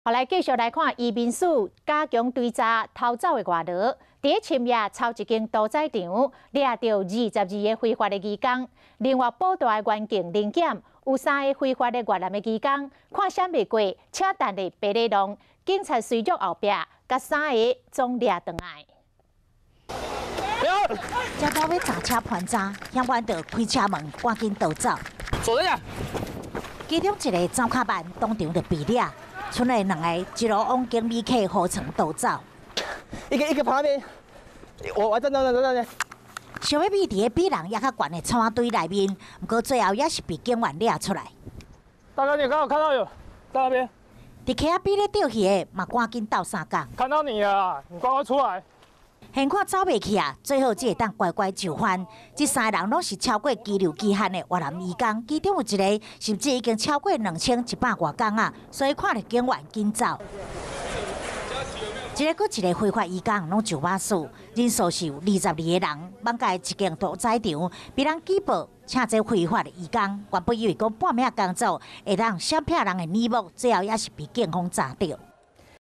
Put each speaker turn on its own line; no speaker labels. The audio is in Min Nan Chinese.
好，來繼續來看移民署加強追查逃走的外勞，佇深夜抄一間屠宰場，掠著22個非法的移工。另外，布袋的原境臨檢有三个非法的越南的移工，看閃袂過，車等佇白禮弄，警察隨著後壁，共三个總掠轉來。
才拄欲砸車盤查，嫌犯就開車門，趕緊逃走。
走人！
其中一个走較慢，當場就被掠。賰來兩个一路往景美溪河床逃走。
一个一个旁邊，我等等等等等。
想欲覕佇咧比人猶較懸的草仔堆內面，毋過最後也是被警員掠出來。
大哥，你剛好看到有在那邊。
佇溪仔邊咧釣魚的嘛，趕緊鬥相共。
看到你了，你趕快出來。
眼看走袂去啊，最後才會當乖乖就範。這三个人攏是超過居留期限的越南移工，其中有一个甚至已經超過2100外工啊，所以看著警員緊走。一个閣一个非法移工攏就碼數，人數是有22個人。艋舺一間屠宰場被人舉報，請這非法的移工，原本以為講半暝仔工作會當閃避人的耳目，最後也是被警方查著。